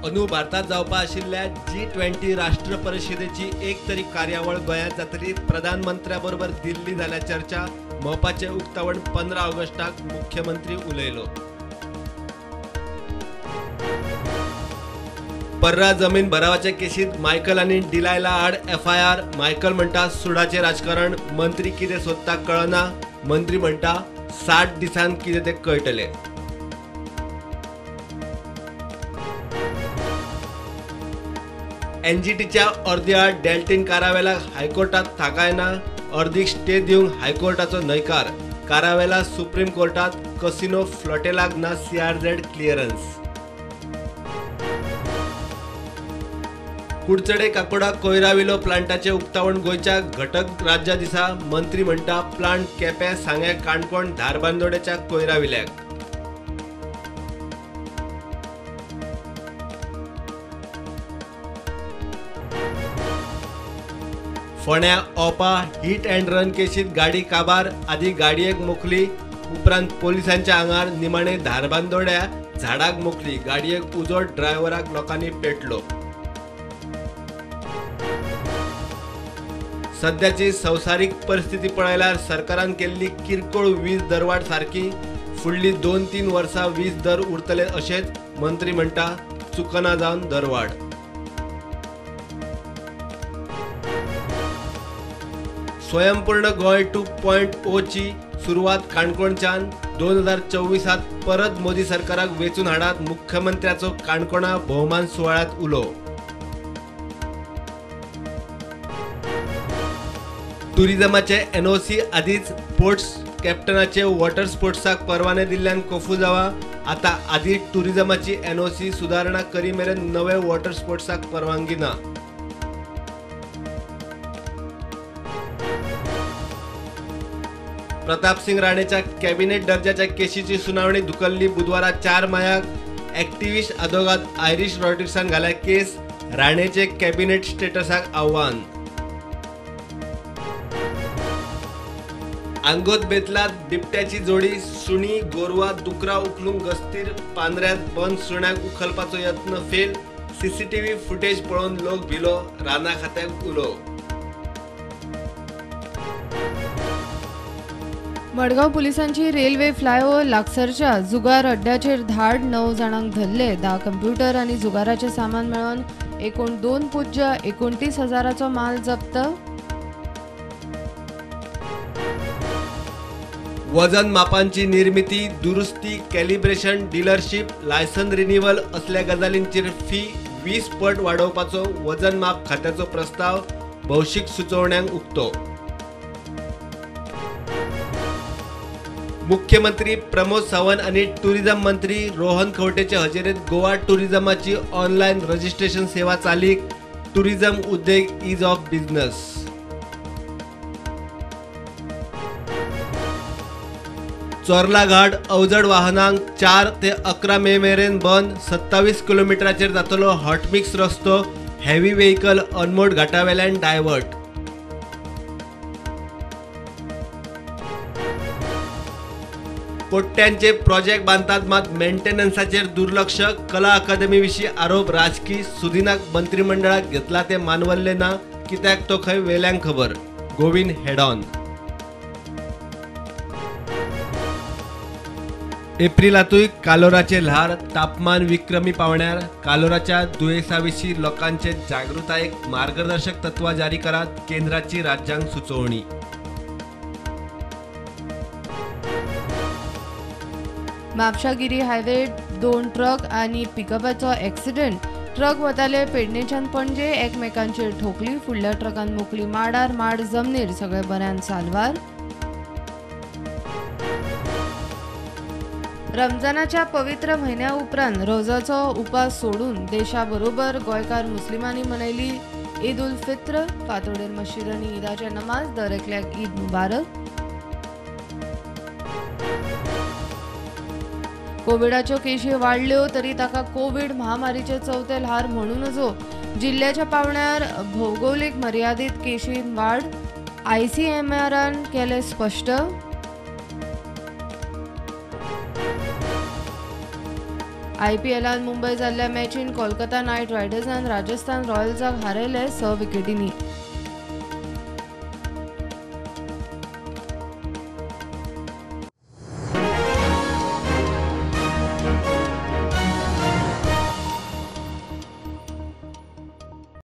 अंदू भारतात जावपा आशिल्ल्या G20 राष्ट्र परिशदेची एक तरी कार्यावळ गोंयांत जातली. प्रधानमंत्र्या बरोबर दिल्ली जाल्या चर्चा. मोपाचें उक्तावण 15 ऑगस्टाक मुख्यमंत्री उलयलो. पर्रा जमीन भरावाचे केशीत मायकल आनी डिलायला आड FIR. Michael म्हणटा सुडाचें राजकारण, मंत्री कितें सोदता कळना. मंत्री म्हणटा 60 दिसांत कितें तें कळटलें. एनजीटीच्या अर्दी आड डेल्टीन कारावेलाक हायकोर्टात थाकाय ना. अर्दीक स्टे दिवंक हायकोर्टाचो न्हयकार. कारावेला सुप्रीम कोर्टात कसिनो फ्लॉटेलाक ना CRZ clearance. Kudchade Kakoda कोयराविलो प्लांटाचें उक्तावण गोंयच्या घटक राज्या दिसा. मंत्री म्हणटा प्लांट केपें, सांगें, काणकोण, धारबांदोडेच्या कोयराविल्याक. फोंड्या ओपा हिट अँड रन केशीत गाडी काबार. आदी गाडयेक मोखली, उपरांत पोलिसांच्या आंगार, निमाणे धारबांदोड्या झाडाक मोखली. गाडयेक उजो, ड्रायव्हराक लोकांनी पेटलो. सद्याची संवसारीक परिस्थिती पळयल्यार सरकारान केल्ली किरकोळ वीज दरवाड सारकी. फुडली 2-3 वर्सां वीज दर उरतले अशेंच मंत्री म्हणटा चुकना जावन दरवाड. स्वयंपूर्ण गोंय 2.0 ची सुरवात काणकोणच्यान. 2024 परत मोदी सरकाराक वेंचून हाडात. मुख्यमंत्र्याचो काणकोणा भोवमान सुवाळ्यांत उलो. टुरिझमाचे NOC आदींच पोर्ट्स कॅप्टनाचे वॉटर स्पोर्ट्साक परवाने दिल्ल्यान कोफू जावा. आतां आदी टुरिझमाची NOC सुदारणा करी मेरेन नवे वॉटर स्पोर्ट्साक परवानगी ना. प्रतापसिंग राणेच्या कॅबिनेट दर्जाच्या केशीची सुनावणी धुकल्ली बुधवारा 4 मायाक. ॲक्टिव्हिस्ट आदोगाद आयरिश रॉड्रिग्सान घाल्या केस. राणेचे कॅबिनेट स्टेटसाक आव्हान. आंगोत बेतलात बिबट्याची जोडी. सुणी, गोरवां, दुकरां उखलूंक गस्तीर. पांदऱ्यांत बंद सुण्याक उखलपाचो यत्न फेल. CCTV footage पळोवन लोक भिलो. रानां खात्याक उलो. मडगांव पुलिसांची रेल्वे फ्लायओव्हर लागसरच्या जुगार अड्ड्याचेर धाड. 9 जाणांक धरले. 10 कंप्युटर आनी जुगाराचें सामान मेळोवन एकूण 2.29 हजाराचो माल जप्त. वजन मापांची निर्मिती, दुरुस्ती, कॅलिब्रेशन, डिलरशीप, लायसन रिन्युअल असल्या गजालींचेर फी 20 पट वाडोवपाचो वजन माप खात्याचो प्रस्ताव भौशीक सुचोवण्यांक उक्तो. मुख्यमंत्री प्रमोद सावंत आनी टुरिझम मंत्री रोहन खंवटेचे हजेरेत गोवा टुरिझमाची ऑनलायन रजिस्ट्रेशन सेवा चालीक. टुरिझम उद्देग is of business. Chorla Ghat अवजड वाहनांक 4 ते 11 मे मेरेन बंद. 27 किलोमिटराचेर जातलो हॉटमिक्स रस्तो. हेवी व्हेकल अनमोड घाटावेल्यान डायवर्ट. कोट्यांचे प्रोजेक्ट बांदतात मात मेंटेनन्साचेर दुर्लक्ष. कला अकादमी विशीं आरोप राजकी. सुदिनाक मंत्रिमंडळाक घेतला ते मानवल्ले ना, कित्याक तो खंय वेल्यांक खबर. गोविंद हेडॉन. एप्रिलांतूय कालोराचे ल्हार. तापमान विक्रमी पावण्यार. कालोराच्या दुयेंसाविशीं लोकांचे जागृतायेक मार्गदर्शक तत्वां जारी करात. केंद्राची राज्यांक सुचोवणी. म्हापशा गिरी हायवे 2 ट्रक आनी पिकअपाचो एक्सिडंट. ट्रक वताले पेडणेच्यान पणजे, एकमेकांचेर ठोकली. फुडल्या ट्रकान मोखली माडार, माड जमनीर. सगळे बऱ्यान साल्वार. रमजानाच्या पवित्र म्हयन्या उपरांत रोजाचो उपास सोडून देशाबरोबर गोंयकार मुस्लिमांनी मनयली ईद उल फित्र. फातोडेर मशिदांनी ईदाचे नमाज. दर एकल्याक ईद मुबारक. कोविडाच्यो केशी वाडल्यो तरी ताका कोविड महामारीचे चवथे ल्हार म्हणू नजो. जिल्ल्याच्या पावण्यार भौगोलिक मर्यादीत केशीन वाड. ICMRन केलें स्पश्ट. आयपीएलान मुंबय जाल्ल्या मॅचीन कोलकाता नायट रायडर्सान राजस्थान रॉयल्साक हारयले 6 विकेटींनी.